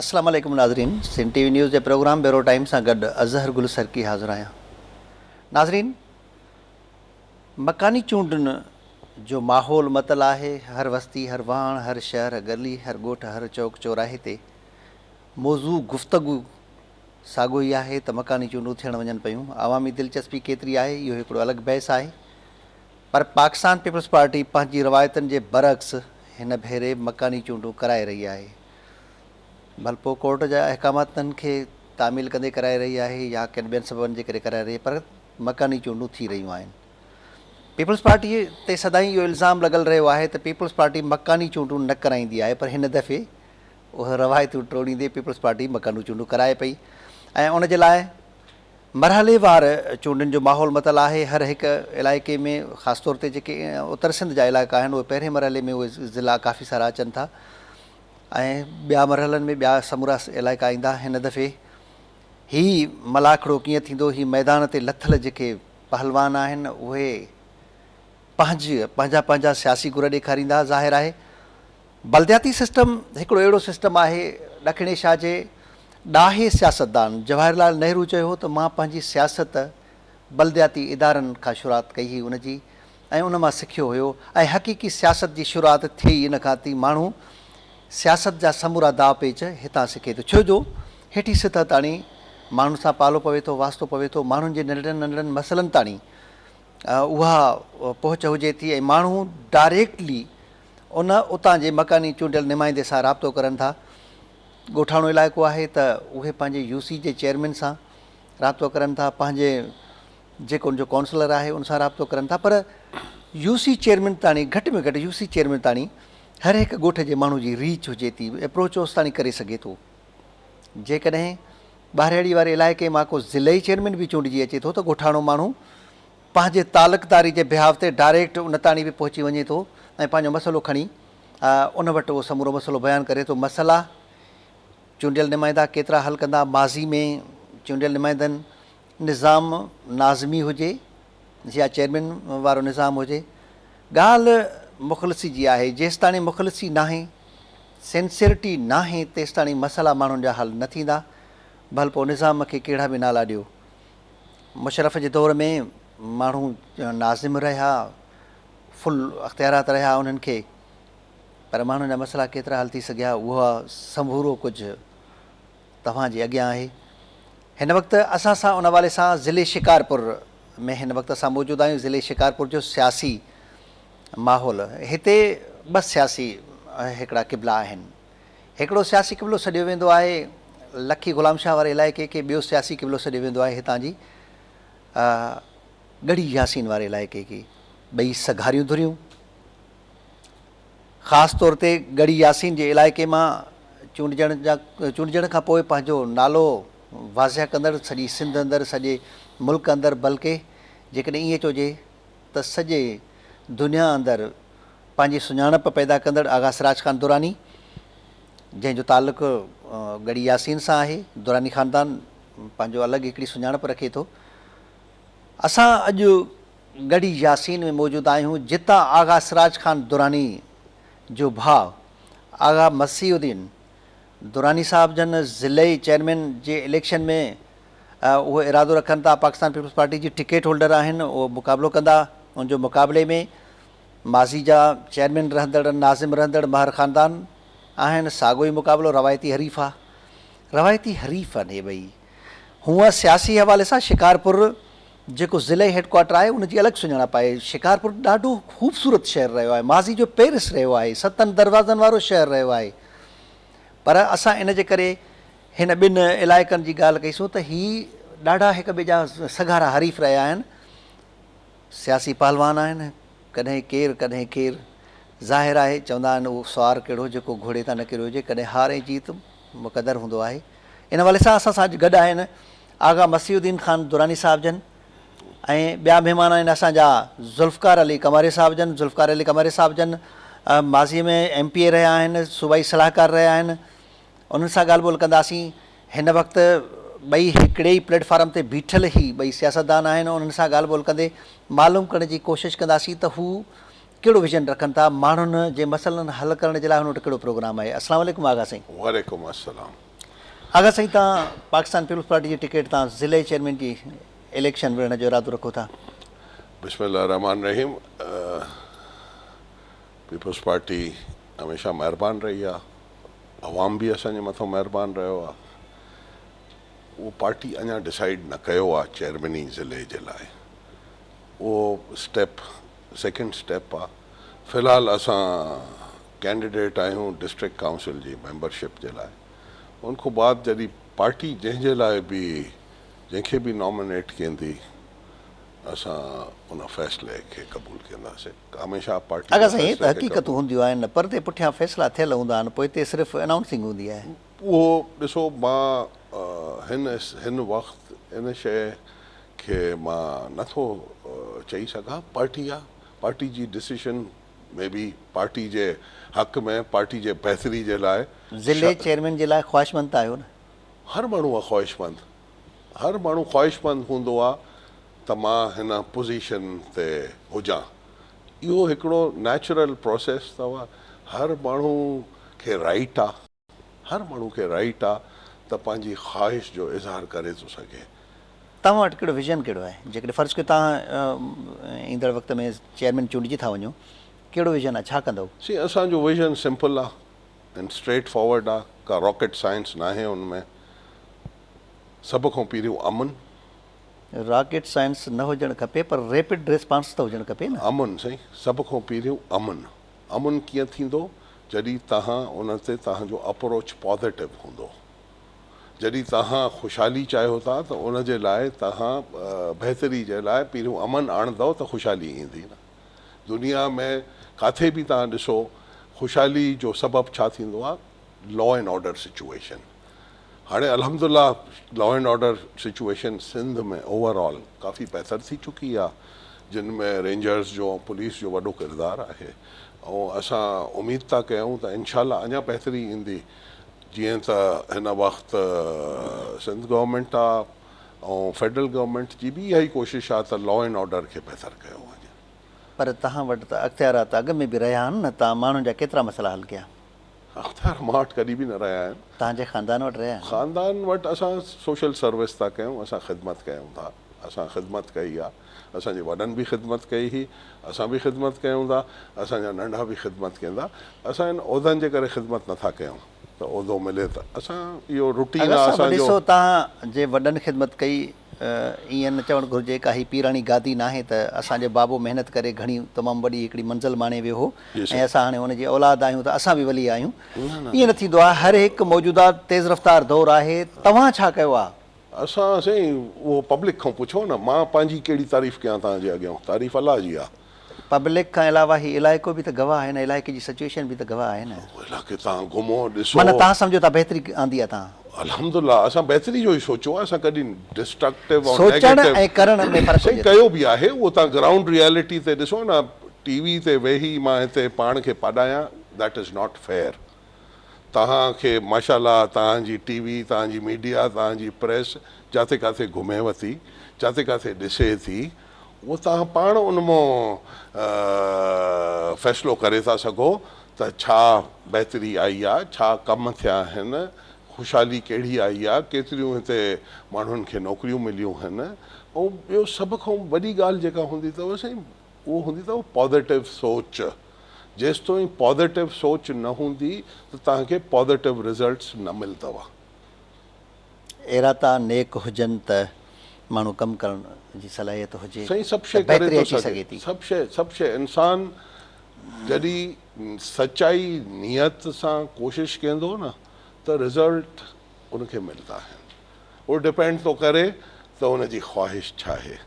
السلام عليڪم ناظرين سنڌ ٽي وي نيوز جي پروگرام بيورو ٽائيم سان گڏ اظهر گل سرڪي حاضر آهيان ناظرين مڪاني چونڊن جو ماحول متل آهي هر وستي هر واهڻ هر شهر گلي هر ڳوٺ هر چوڪ چوراهي تي موضوع گفتگو ساڳو ئي آهي ته مڪاني چونڊون ٿيڻ وڃن پيون عوامي دلچسپي ڪيتري آهي اهو هڪڙو الڳ بحث آهي پر پاڪستان پيپلز پارٽي پنهنجي روايتن جي برعڪس هن ڀيري مڪاني چونڊون ڪرائي رهي آهي. ڀل پوء ڪورٽ جا احڪاماتن کي تعميل ڪندي ڪرائي رهي آهي يا ڪن ٻين سببن جي ڪري ڪرائي رهي آهي پر مڪاني چونڊون ٿي رهيون آهن. پيپلز پارٽي تي سدائين اهو الزام لڳل رهيو آهي ته پيپلز پارٽي مڪاني چونڊون نه ڪرائيندي آهي پر هن دفعي اهي روايتون ٽوڙيندي پيپلز پارٽي مڪاني چونڊون ڪرائي پئي ۽ ان جي لاء مرحليوار چونڊن جو ماحول متل آهي، هر هڪ علائقي ۾ خاص طور تي جيڪي اتر سنڌ جا علائقا آهن اهي پهرين مرحلي ۾ اهي ضلعا ڪافي سارا اچن ٿا ۽ ٻيا مرحلن ۾ ٻيا سمورا علائقا ايندا هن دفعي هي ملاکڙو ڪيئن ٿيندو هي ميدان تي لٿل جيڪي پهلوان آهن اهي پنهنجي پنهنجا پنهنجا سياسي گر ڏيکاريندا ظاهر آهي بلدياتي سسٽم هڪڙو اهڙو سسٽم آهي، ڏکڻ ايشيا جي ڏاهي سياستدان جواهر لال نهرو چيو هو ته مان پنهنجي سياست بلدياتي ادارن کان شروعات ڪئي هئي ان جي ۽ ان مان سکيو هيو ۽ حقيقي سياست جي شروعات ٿئي ئي ان کان ٿي ماڻهو سياست جا سمورا داء پيچ هتان سکي ٿو ڇو جو هيٺين سطح تاڻي ماڻهن سان پالو پوي ٿو واسطو پوي ٿو ماڻهن جي ننڍڙن ننڍڙن مسئلن تاڻي اها پهچ هجي ٿي ۽ ماڻهو ڊائريڪٽلي ان اتان جي مڪاني چونڊيل نمائندي سان رابطو ڪرن ٿا. ڳوٺاڻو علائقو آهي ته اهي پنهنجي يو سي جي چيئرمين سان رابطو ڪرن ٿا، پنهنجي جيڪو ان جو ڪائونسلر آهي ان سان رابطو ڪرن ٿا پر يو سي چيئرمين تاڻي گهٽ ۾ گهٽ يو سي چيئرمين تاڻي هر هڪ ڳوٺ جي ماڻهو جي ريچ هجي ٿي، اپروچ اوستاڻي ڪري سگهي ٿو. جيڪڏهن ٻاهرياڙي واري علائقي مان ڪو ضلعي چيئرمين به چونڊجي اچي ٿو ته ڳوٺاڻو ماڻهو پنهنجي تعلقداري جي بيهاف تي ڊائريڪٽ ان تاڻي به پهچي وڃي ٿو ۽ پنهنجو مسئلو کڻي ان وٽ اهو سمورو مسئلو بيان ڪري ٿو. مسئلا چونڊيل نمائندا ڪيترا حل ڪندا؟ ماضي ۾ چونڊيل نمائندن نظام ناظمي هجي يا چيئرمين وارو نظام هجي ڳالهه مخلصي جي آهي جيستاڻي مخلصي ناهي سنسيئرٽي ناهي تيستاڻي مسئلا ماڻهن جا حل نه ٿيندا ڀل پوء نظام کي ڪهڙا به نالا ڏيو. مشرف جي دور ۾ ماڻهو ناظم رهيا، فل اختيارات رهيا انهن کي پر ماڻهن جا مسئلا ڪيترا حل ٿي سگهيا اهو سمورو ڪجهه توهان جي اڳيان آهي. هن وقت اسان سان ان حوالي سان ضلعي شڪارپور ۾ هن وقت اسان موجود آهيون ضلعي شڪارپور جو سياسي ماحول هتي ٻه سياسي هڪڙا قبلا آهن. هڪڙو سياسي قبلو سڏيو ويندو آهي لکي غلام شاهه واري علائقي کي، ٻيو سياسي قبلو سڏيو ويندو آهي هتان جي ڳڙهي ياسين واري علائقي کي. ٻئي سگهاريون ڌريون خاص طور تي ڳڙهي ياسين جي علائقي مان چونڊجڻ جا چونڊجڻ کان پوء پنهنجو نالو واضح ڪندڙ سڄي سنڌ اندر سڄي ملڪ اندر بلڪه جيڪڏهن ائين چئجي ته سڄي دنيا اندر پنهنجي سڃاڻپ پيدا ڪندڙ آغا سراج خان دراني جنهن جو تعلق ڳڙهي ياسين سان آهي، دراني خاندان پنهنجو الڳ هڪڙي سڃاڻپ رکي ٿو. اسان اڄ ڳڙهي ياسين ۾ موجود آهيون جتان آغا سراج خان دراني جو ڀاء آغا مسيح الدين دراني صاحب جن ضلعي چيئرمين جي اليڪشن ۾ اهو ارادو رکن ٿا پاڪستان پيپلز پارٽي جي ٽڪيٽ هولڊر آهن اهو مقابلو ڪندا ان جو مقابلي ۾ ماضي جا چيئرمين رهندڙ ناظم رهندڙ مهر خاندان آهن ساڳو ئي مقابلو روايتي حريف آ روايتي حريف آهن هي ٻئي هونء سياسي حوالي سان شڪارپور جيڪو ضلعي هيڊ ڪوارٽر آهي ان جي الڳ سڃاڻپ آهي شڪارپور ڏاڍو خوبصورت شهر رهيو آهي ماضي جو پيرس رهيو آهي ستن دروازن وارو شهر رهيو آهي پر اسان ان جي ڪري هن ٻن علائقن جي ڳالهه ڪئي سون ته هي ڏاڍا هڪ ٻئي جا سگهارا حريف رهيا آهن سياسي پهلوان آهن، ڪڏهن ڪير ڪڏهن ڪير. ظاهر آهي چوندا آهن اهو سوار ڪهڙو جيڪو گهوڙي تان نه ڪريو هجي، ڪڏهن هار ۽ جيت مقدر هوندو آهي. ان حوالي سان اسان سان اڄ گڏ آهن آغا مسيح الدين خان دراني صاحب جن ۽ ٻيا مهمان آهن اسان جا ذوالفقار علي ڪماري صاحب جن، ذوالفقار علي ڪماري صاحب جن ماضي ۾ ايم پي اي رهيا آهن، صوبائي صلاحڪار رهيا آهن. انهن سان ڳالهه ٻولهه ڪنداسين. هن وقت ٻئي هڪڙي ئي پليٽ فارم تي بيٺل هي ٻئي سياستدان آهن، انهن سان ڳالهه ٻولهه ڪندي معلوم ڪرڻ جي ڪوشش ڪنداسين ته هو ڪهڙو ويزن رکن ٿا، ماڻهن جي مسئلن حل ڪرڻ جي لاء هن وٽ ڪهڙو پروگرام آهي. السلام عليڪم آغا سائين. وعليڪم السلام. آغا سائين توهان پاڪستان پيپلز پارٽي جي ٽڪيٽ تان ضلعي چيئرمين جي اليڪشن وڙهڻ جو ارادو رکو ٿا؟ بسم الله الرحمٰن الرحيم پيپلز پارٽي هميشه مهربان رهي آ عوام به اسان جي مٿان مهربان رهيو آ اهو پارٽي اڃا ڊسائيڊ نه ڪيو آ چيئرميني ضلعي جي لاء اهو اسٽيپ سيڪنڊ اسٽيپ آ في الحال اسان ڪينڊيڊيٽ آهيون ڊسٽرڪٽ ڪائونسل جي ميمبرشپ جي لاء ان کان بعد جڏهن پارٽي جنهن جي لاء به جنهن کي به نامينيٽ ڪيندي اسان ان فيصلي کي قبول ڪينداسين هميشه پارٽي آغا سائين هي ته حقيقتون هونديون آهن نه پردي پٺيان فيصلا ٿيل هوندا آهن پوء هتي صرف انائونسنگ هوندي آهي. اهو ڏسو مان هن هن وقت ان شيء کي مان نه ٿو چئي سگهان پارٽي آ پارٽي جي ڊسيشن مي بي پارٽي جي حق ۾ پارٽي جي بهتري جي لاء. ضلعي چيئرمين جي لاء خواهشمند ته آهيو نه؟ هر ماڻهو آ خواهشمند هر ماڻهو خواهشمند هوندو آ ته مان هن پوزيشن تي هجان اهو هڪڙو نيچرل پروسيس اٿو هر ماڻهو کي رائيٽ آ هر ماڻهو کي رائيٽ آ ته پنهنجي خواهش جو اظهار ڪري ٿو سگهي. توهان وٽ ڪهڙو ويزن ڪهڙو آهي جيڪڏهن فرض ڪيو توهان ايندڙ وقت ۾ چيئرمين چونڊجي ٿا وڃو ڪهڙو ويزن آهي ڇا ڪندؤ؟ سي اسان جو ويزن سمپل آ ۽ اسٽريٽ فارورڊ آ ڪا راڪيٽ سائنس ناهي ان ۾ سڀ کان پهريون امن. راڪيٽ سائنس نه هجڻ کپي پر ريپڊ ريسپانس ته هجڻ کپي نه. امن سائين سڀ کان پهريون امن. امن ڪيئن ٿيندو جڏهن توهان ان تي توهان جو اپروچ پازيٽو هوندو. جڏهن توهان خوشحالي چاهيو ٿا ته ان جي لاء توهان بهتري جي لاء پهريون امن آڻندؤ ته خوشحالي ايندي نه. دنيا ۾ ڪاٿي به توهان ڏسو خوشحالي جو سبب ڇا ٿيندو آهي لا اينڊ آرڊر سچوئيشن. هاڻي الحمدلله law and order situation Sindh ۾ over all ڪافي بهتر ٿي چڪي آ جن ۾ رينجرز جو ۽ پوليس جو وڏو ڪردار آهي ۽ اسان اميد ٿا ڪيون ته انشاء الله اڃا بهتري ايندي جيئن ته هن وقت سنڌ گورنمينٽ آ ۽ فيڊرل گورنمينٽ جي به اها ئي ڪوشش آ ته لا اينڊ آرڊر کي بهتر ڪيو وڃي. پر توهان وٽ ته اختيارات اڳ ۾ به رهيا آهن نه توهان ماڻهن جا ڪيترا مسئلا حل ڪيا؟ اختيار مان وٽ ڪڏهن به نه رهيا آهن. توهان جي خاندان وٽ رهيا آهن؟ خاندان وٽ اسان سوشل سروس ٿا ڪيون، اسان خدمت ڪيون ٿا، اسان خدمت ڪئي آ، اسان جي وڏن به خدمت ڪئي هئي، اسان به خدمت ڪيون ٿا، اسان جا ننڍا به خدمت ڪندا، اسان ان عهدن جي ڪري خدمت نه ٿا ڪيون ته عهدو ملي ته اسان اهو روٽين اگر آ صاحب اسان جو. ڏسو توهان جي وڏن خدمت ڪئي ائين نه چوڻ گهرجي ڪا هي پيراڻي گادي ناهي ته اسان جو بابو محنت ڪري گهڻي تمام وڏي هڪڙي منزل ماڻي ويو هو ۽ اسان هاڻي ان جي اولاد آهيون ته اسان به ولي آهيون ائين نه ٿيندو آهي هر هڪ موجوده تيز رفتار دور آهي توهان ڇا ڪيو آهي؟ اسان سائين اهو پبلڪ کان پڇو نه مان پنهنجي ڪهڙي تعريف ڪيان توهان جي اڳيان تعريف الله جي آهي. پبلڪ کان علاوه هي علائقو به ته گواهه آهي نه علائقي جي سچوئيشن به ته گواهه آهي نه. علائقي تان گهمو ڏسو. معنيٰ توهان سمجهو ٿا بهتري آندي آهي توهان. الحمدلله اسان بهتري جو ئي سوچيو آهي اسان ڪڏهن ڊسٽرڪٽو ۽ سوچڻ نيگيٽو ۽ ڪرڻ ۾ فرق سائين هجي ٿو. ڪيو به آهي اهو توهان گرائونڊ ريئلٽي تي ڏسو نه ٽي وي تي ويهي مان هتي پاڻ کي پاڏايان that is not fair توهان کي ماشاء الله توهان جي ٽي وي توهان جي ميڊيا توهان جي پريس جاتي ڪاٿي گهميو ٿي جاتي ڪاٿي ڏسي ٿي اهو توهان پاڻ ان مان فيصلو ڪري ٿا سگهو ته ڇا بهتري آئي آ، ڇا ڪم ٿيا آهن، خوشحالي ڪهڙي آئي آ، ڪيتريون هتي ماڻهن کي نوڪريون مليون هن ۽ ٻيو سڀ کان وڏي ڳالهه جيڪا هوندي اٿو سائين اهو هوندي اٿو پازيٽو سوچ، جيستوئين پازيٽو سوچ نه هوندي ته توهان کي پازيٽو رزلٽس نه ملندو. ارادا نيڪ هجن ته ماڻهو ڪم ڪرڻ جي صلاحيت هجي سائين سڀ ته شيء ڪري بهتري ٿو اچي سگهي سگهي ٿي. سڀ شيء سڀ شيء انسان جڏهن سچائي نيت سان ڪوشش ڪندو نه ته رزلٽ ان کي ملدا آهن اهو ڊپينڊ ٿو ڪري ته ان جي خواهش ڇا آهي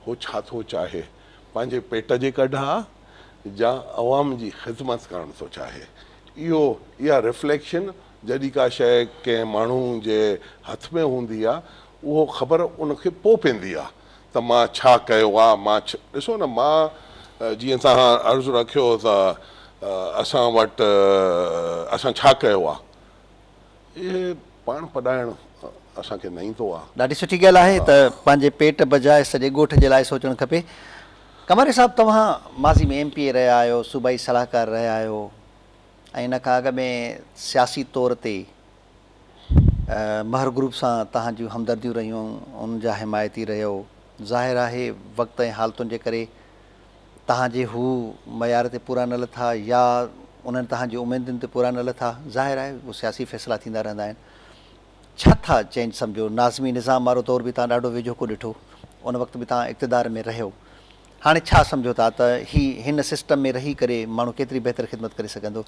هو ڇا ٿو چاهي پنهنجي پيٽ جي ڪڍ آ جا عوام جي خدمت ڪرڻ ٿو چاهي اهو اها رفليڪشن جڏهن ڪا شيء ڪنهن ماڻهو جي هٿ ۾ هوندي آ، اهو خبر ان کي پوء پيندي آ ته مان ڇا ڪيو آ، مان ڇ ڏسو نه مان جيئن توهان عرض رکيو ته اسان وٽ اسان ڇا ڪيو آ، اهي پاڻ پڏائڻ اسان کي نه ايندو آ. ڏاڍي سٺي ڳالهه آهي ته پنهنجي پيٽ بجاء سڄي ڳوٺ جي لاء سوچڻ کپي. قمري صاحب توهان ماضي ۾ ايم پي اي رهيا آهيو، صوبائي صلاحڪار رهيا آهيو، ۽ ان کان اڳ ۾ سياسي طور تي مهر گروپ سان توهان جون همدرديون رهيون، ان جا حمايتي رهيو. ظاهر آهي وقت ۽ حالتن جي ڪري توهان جي هو معيار تي پورا نه لٿا يا انهن توهان جي اميدن تي پورا نه لٿا. ظاهر آهي اهي سياسي فيصلا ٿيندا رهندا آهن. ڇا ٿا چينج سمجهو؟ ناظمي نظام وارو دور به توهان ڏاڍو ويجهو ڪو ڏٺو، ان وقت به توهان اقتدار ۾ رهيو. هاڻي ڇا سمجهو ٿا ته هي هن سسٽم ۾ رهي ڪري ماڻهو ڪيتري بهتر خدمت ڪري سگهندو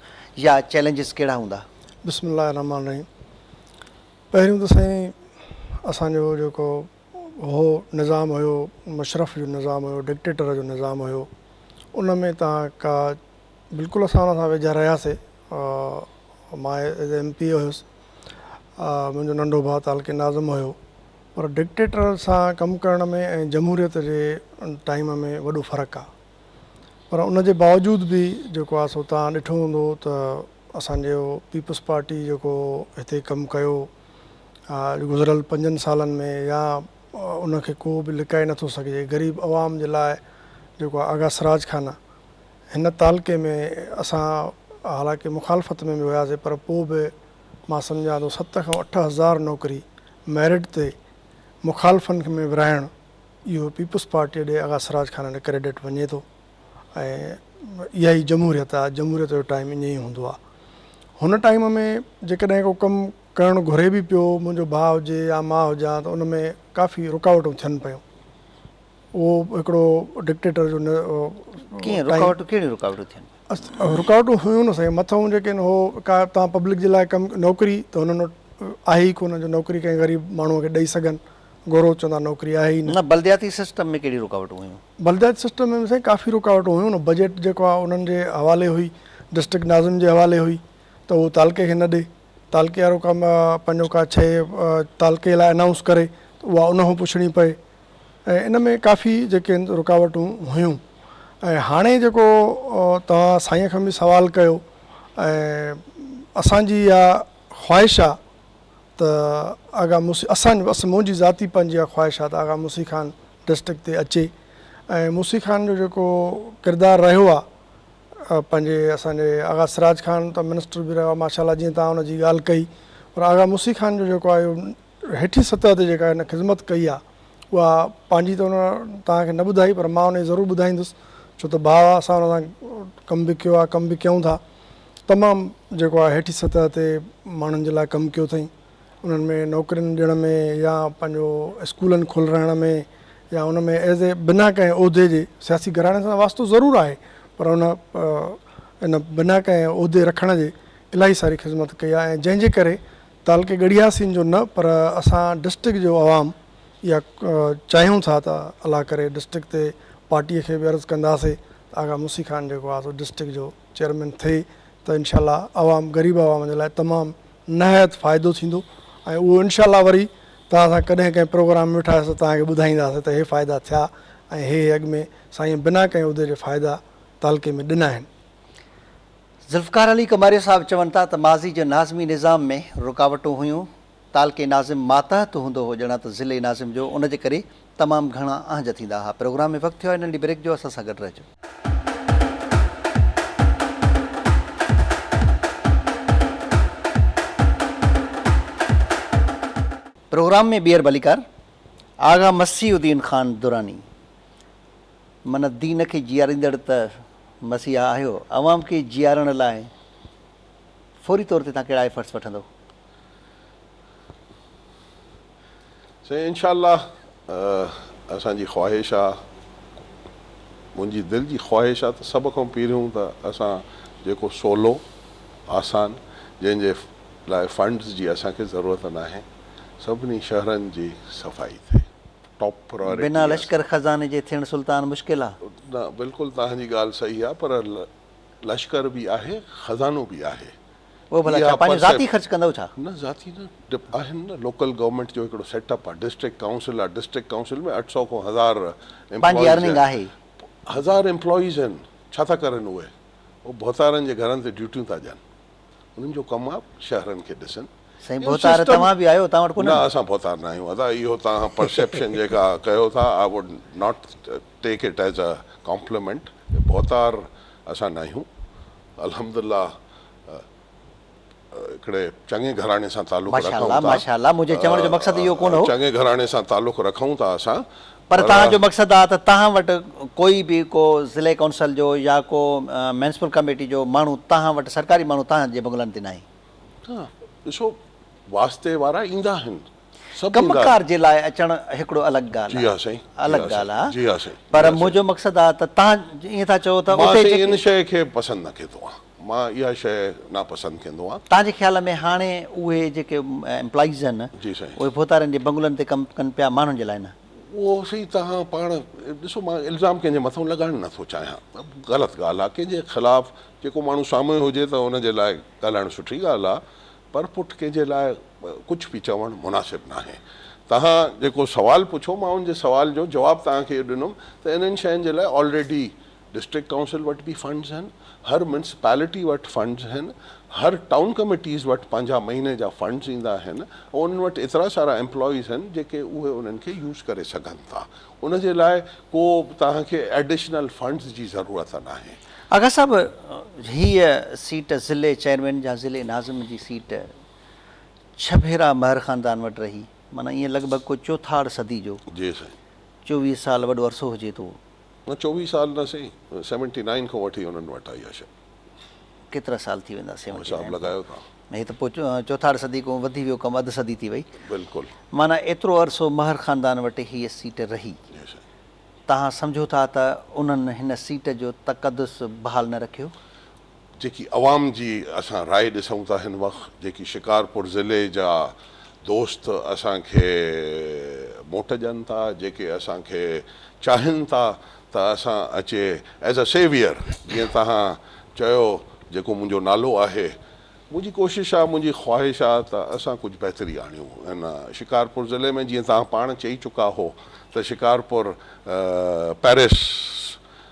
يا چئلينجز ڪهڙا هوندا؟ بسم الله الرحمٰن الرحيم پهريون ته سائين اسان جو جيڪو هو نظام هيو مشرف جو نظام هيو ڊڪٽيٽر جو نظام هيو ان ۾ تان ڪا بلڪل اسان ان سان ويجها رهياسي مان ايز ايم پي اي هيس منهنجو ننڍو ڀاء تعلقي ناظم هيو پر ڊڪٽيٽر سان ڪم ڪرڻ ۾ ۽ جمهوريت جي ٽائيم ۾ وڏو فرق آ پر ان جي باوجود به جيڪو آ سو توهان ڏٺو هوندو ته اسان جو پيپلز پارٽي جيڪو هتي ڪم ڪيو گذريل پنجن سالن ۾ يا ان کي ڪو به لڪائي نٿو سگهجي غريب عوام جي لاء جيڪو آ آغا سراج خان هن تعلقي ۾ اسان حالانڪه مخالفت ۾ به هياسي پر پوء به مان سمجهان ٿو ست کان 8000 نوڪري ميرٽ تي مخالفن ۾ ورهائڻ اهو پيپلز پارٽيء ڏي آغا سراج خان ڏي ڪريڊٽ وڃي ٿو ۽ اها ئي جمهوريت آهي جمهوريت جو ٽائيم ائين ئي هوندو آهي هن ٽائيم ۾ جيڪڏهن ڪو ڪم ڪرڻ گهري به پيو منهنجو ڀاء هجي يا مان هجان ته ان ۾ ڪافي رڪاوٽون ٿين پيون اهو هڪڙو ڊڪٽيٽر جو ڪيئن رڪاوٽون ڪهڙيون رڪاوٽون ٿين؟ رڪاوٽون هيون نه سائين مٿئون جيڪي آهن هو ڪا توهان پبلڪ جي لاء ڪم نوڪري ته هنن وٽ آهي ئي ڪونه جو نوڪري ڪنهن غريب ماڻهوء کي ڏئي سگهن گورو چوندا نوڪري آهي ئي نه. نه بلدياتي سسٽم ۾ ڪهڙيون رڪاوٽون هيون؟ بلدياتي سسٽم ۾ سائين ڪافي رڪاوٽون هيون نه بجيٽ جيڪو آهي انهن جي حوالي هئي ڊسٽرڪٽ ناظم جي حوالي هئي ته اهو تعلقي کي نه ڏي تعلقي وارو ڪم پنهنجو ڪا شيء تعلقي لاء انائونس ڪري ته اها ان کان پڇڻي پئي ۽ ان ۾ ڪافي جيڪي آهن رڪاوٽون هيون ۽ هاڻي جيڪو توهان سائين کان به سوال ڪيو ۽ اسان جي اها خواهش آ ته آغا موسي اسان بس منهنجي ذاتي پنهنجي اها خواهش آ ته آغا موسي خان ڊسٽرڪٽ تي اچي ۽ موسي خان جو جيڪو ڪردار رهيو آ پنهنجي اسان جي آغا سراج خان ته منسٽر به رهيو آ ماشاء الله جيئن توهان ان جي ڳالهه ڪئي پر آغا موسي خان جو جيڪو آ اهو هيٺين سطح تي جيڪا هن خذمت ڪئي آهي اها پنهنجي ته هن توهان کي نه ٻڌائي پر مان ان جي ضرور ٻڌائيندس ڇو ته ڀاء آهي اسان هن سان ڪم به ڪيو آهي ڪم به ڪيون ٿا تمام جيڪو آهي هيٺين سطح تي ماڻهن جي لاء ڪم ڪيو اٿئي انهن ۾ نوڪرين ڏيڻ ۾ يا پنهنجو اسڪولن کولرائڻ ۾ يا ان ۾ ايز اي بنا ڪنهن عهدي جي سياسي گهراڻي سان واسطو ضرور آهي پر ان ان بنا ڪنهن عهدي رکڻ جي الاهي ساري خذمت ڪئي آهي ۽ جنهن جي ڪري تعلقي ڳڙهياسين جو نه پر اسان ڊسٽرڪٽ جو عوام اها چاهيون ٿا ته الله ڪري ڊسٽرڪٽ تي پارٽي کي به عرض ڪنداسي ته آغا موسي خان جيڪو آهي سو ڊسٽرڪٽ جو چيئرمين ٿئي ته انشاء الله عوام غريب عوام جي لاء تمام نهايت فائدو ٿيندو ۽ اهو انشاء الله وري توهان سان ڪڏهن ڪنهن پروگرام ۾ ويٺاسي ته توهان کي ٻڌائينداسي ته هي فائدا ٿيا ۽ هي هي اڳ ۾ سائين بنا ڪنهن عهدي جي فائدا تعلقي ۾ ڏنا آهن. ذوالفقار علي ڪماريو صاحب چون ٿا ته ماضي جي ناظمي نظام ۾ رڪاوٽون هيون، تعلقي ناظم ماتحت هوندو هو ڄڻا ته ضلعي ناظم جو، ان جي ڪري تمام گهڻا اهنج ٿيندا ها. پروگرام ۾ وقت ٿيو آهي ننڍي بريڪ جو، اسان سان گڏ رهجو. پروگرام ۾ ٻيهر ڀليڪار آغا مسيح الدين خان دراني. معنيٰ دين کي جيئاريندڙ ته مسيحا آهيو، عوام کي جيئارڻ لاء فوري طور تي توهان ڪهڙا ايفرٽس وٺندؤ؟ سائين انشاء الله اسان جي خواهش آ منهنجي دل جي خواهش آ ته سڀ کان پهريون ته اسان جيڪو سولو آسان جنهن جي لاء فنڊز جي اسان کي ضرورت ناهي سڀني شهرن جي صفائي ٿئي. ٽاپ پرائرٽي بنا لشڪر خزاني جي ٿيڻ سلطان مشڪل آ. نه بلڪل توهان جي ڳالهه صحيح آ پر لشڪر به آهي خزانو به آهي. اهو ڀلا ڇا پنهنجو ذاتي خرچ ڪندؤ ڇا؟ نه ذاتي نه آهن نه لوڪل گورنمينٽ جو هڪڙو سيٽ اپ آ ڊسٽرڪٽ ڪائونسل آ ڊسٽرڪٽ ڪائونسل ۾ 800 کان 1000 پنهنجي ارننگ آهي. 1000 ايمپلائيز آهن ڇا ٿا ڪرن اهي اهي ڀوتارن جي گهرن تي ڊيوٽيون ٿا ڏين. انهن جو ڪم آ شهرن کي ڏسن. سائين ڀوتار توهان به آهيو توهان وٽ ڪونهن؟ نه اسان ڀوتار نه آهيون ادا اهو توهان پرسيپشن جيڪا ڪيو ٿا I would not take it as a compliment ڀوتار اسان نه آهيون الحمدلله. هڪڙي چڱي گهراڻي سان تعلق رکون ماشاءالله ٿا. ماشاءالله منهنجي چوڻ جو مقصد اهو ڪونه هو. چڱي گهراڻي سان تعلق رکون ٿا اسان پر پر توهان جو مقصد آ ته توهان وٽ ڪوئي به ڪو ضلعي ڪائونسل جو يا ڪو ميونسپل ڪميٽي جو ماڻهو توهان وٽ سرڪاري ماڻهو توهان جي بنگلن تي ناهي. نه ڏسو واسطي وارا ايندا آهن سڀ ڪم ايندا آهن. ڪار جي لاء اچڻ هڪڙو الڳ ڳالهه جي آ ها سائين جي الڳ ها سائين ڳالهه آ جي ها سائين جي پر ها سائين. منهنجو مقصد آ ته توهان ائين ٿا چئو ته مان اتي سائين جيڪي. ان شيء کي پسند نه ڪندو آهيان مان اها شيء ناپسند ڪندو آهيان. توهان جي خيال ۾ هاڻي اهي جيڪي ايمپلائيز آهن جي سائين. اهي ڀوتارن جي بنگلن تي ڪم ڪن پيا ماڻهن جي لاء نه. اهو سائين توهان پاڻ ڏسو مان الزام ڪنهن جي مٿان لڳائڻ نه ٿو چاهيان غلط ڳالهه آهي ڪنهن جي خلاف جيڪو ماڻهو سامهون هجي ته ان جي لاء ڳالهائڻ سٺي ڳالهه آهي پر پٺ ڪنهن جي لاء ڪجهه به چوڻ مناسب ناهي. توهان جيڪو سوال پڇيو مان ان جي سوال جو جواب توهان کي اهو ڏنم ته انهن شين جي لاء آلريڊي ڊسٽرڪٽ ڪائونسل وٽ به فنڊز آهن، هر ميونسپالٽي وٽ فنڊز آهن، هر ٽائون ڪميٽيز وٽ پنهنجا مهيني جا فنڊز ايندا آهن ۽ انهن وٽ ايترا سارا ايمپلائيز آهن جيڪي اهي انهن کي يوز ڪري سگهن ٿا. ان جي لاء ڪو توهان کي ايڊيشنل فنڊز جي ضرورت ناهي. آغا صاحب هيء سيٽ ضلعي چيئرمين يا ضلعي ناظم جي سيٽ ڇهه ڀيرا مهر خاندان وٽ رهي معنيٰ ائين لڳ ڀڳ ڪو چوٿاڙ صدي جو جي سائين. 24 سال وڏو عرصو هجي ٿو. نه 24 سال نه سائين سيونٽي نائين کان وٺي انهن وٽ آئي آ شيء. ڪيترا سال ٿي ويندا سيونٽي حساب نائين لڳايو تان. هي ته پوء چوٿاڙ صدي کان وڌي ويو ڪم اڌ صدي ٿي وئي. بلڪل. معنيٰ ايترو عرصو مهر خاندان وٽ هيء سيٽ رهي. جي سائين. توهان سمجهو ٿا ته انهن هن سيٽ جو تقدس بحال نه رکيو؟ جيڪي عوام جي اسان راء ڏسون ٿا هن وقت جيڪي شڪارپور ضلعي جا دوست اسان کي موٽ ڏين ٿا جيڪي اسان کي چاهين ٿا ته اسان اچي ايز ا سيويئر جيئن توهان چيو جيڪو منهنجو نالو آهي منهنجي ڪوشش آ منهنجي خواهش آ ته اسان ڪجهه بهتري آڻيون هن شڪارپور ضلعي ۾ جيئن توهان پاڻ چئي چڪا هو ته شڪارپور پيرس